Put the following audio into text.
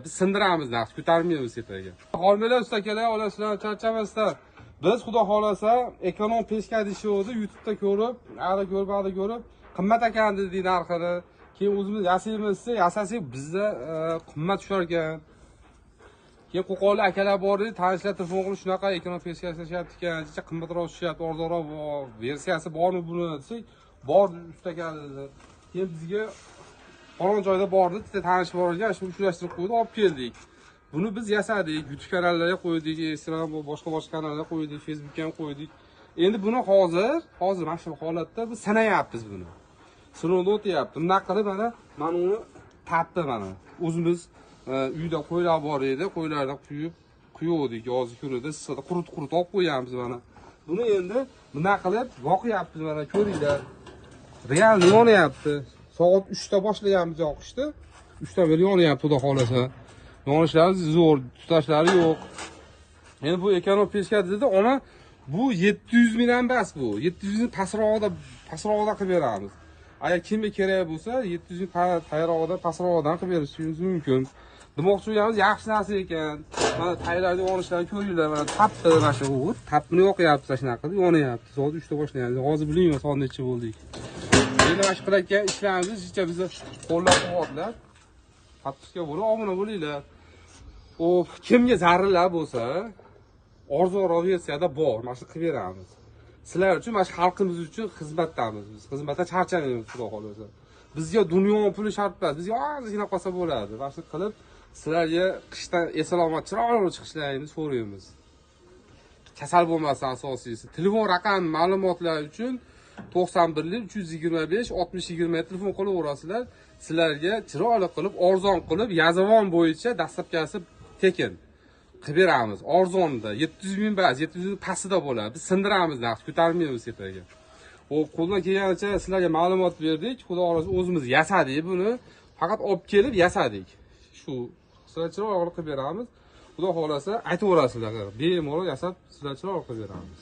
Biz sindiramiz narx, ko'tarmaymiz tepaga. Hormanglar usta akalar, olasizlar, charchamasdan. Biz xudo xolasa ekonom pechka deyishyapti, YouTube'da ko'rib, ada ko'rib, ada ko'rib, qimmat ekan dedik narxini. Keyin o'zimiz yasaymiz desa, yasasak bizda qimmat tushar ekan. Keyin Qo'qonlik akalar bor edi, tanishlar telefon qilib shunaqa ekonom pechka yasashyapti ekan, ancha qimmatroq tushyapti, arzonroq versiyasi bormi buni desak, bor usta aka dedi. Keyin bizga falon joyda bordi, bitta tanish bor ekan, shuni uchrashtirib qo'ydi, olib keldik. Buni biz yasadik, YouTube kanallarga qo'ydik, Instagram boshqa kanallarga qo'ydik, Facebookga ham qo'ydik. Endi buni hozir mana shu holatda biz sanayapmiz buni. Sinovda o'tyapti. Bunday qilib mana uni tapdi mana. O'zimiz uyda qo'ylar bor edi, qo'ylarni quyib, quyuvdik yozgi kunida, issiqda qurit olib qo'yamiz mana. Buni endi bunday qilib yoqyapmiz mana, ko'ringlar. Real yonyapti. Soat 3 da boshlaganmiz yoqishni. 3 dan beri yonyapti xudo xolasa. Yonishlari zo'r, tutashlari yo'q. Endi bu ekonom pechka dedi, ona bu 700 ming ham bas bu. 700 ming pasrog'ida qilib beramiz. Agar kimga kerak bo'lsa, 700 ming tayrog'ida, pastrog'idan qilib berishingiz mumkin. Demoqchi bo'lganimiz yaxshi narsa ekan. Mana taylarni yonishlarini ko'ringlar, mana tapdi mana shu o't, tapni yoqyapti, shunaqa qilib yonyapti. Soat 3 da boshlaymiz. Hozir bilmayman soat necha bo'ldik. Endi mana shu qilayotgan ishlarimiz jicha bizni qo'llab-quvvatlab, подписка bo'lib, obuna bo'linglar. Xo'p, kimga zarurlar bo'lsa, arzonroq versiyada bor, mana shu qilib beramiz. Sizlar uchun, mana shu xalqimiz uchun xizmatdamiz biz. Xizmatda charchamaymiz xudo xolasa. Bizga dunyo puli shart emas, bizga ozgina qolsa bo'ladi. Mana shu qilib sizlarga qishdan eson-omon chiroyli chiqishlaringni so'raymiz. Kasal bo'lmasin asosiysi. Telefon raqam ma'lumotlar uchun 91 325 60 20 telefon qilaverasizlar. Sizlarga chiroyli qilib, arzon qilib, yazivon bo'yicha dastlabkasi tekin qilib beramiz. Arzonda 700 ming bas, 700 ming pastida bo'ladi. Biz sindiramiz narx, ko'tarmaymiz tepaga. Xo'p, qo'ldan kelganicha sizlarga ma'lumot berdik. Xudo xolasa o'zimiz yasadik buni. Faqat olib kelib yasadik. Shu sizlar chiroyli qilib beramiz. Xudo xolasa aytaverasizlar. Bemalol yasab sizlar chiroyli qilib beramiz.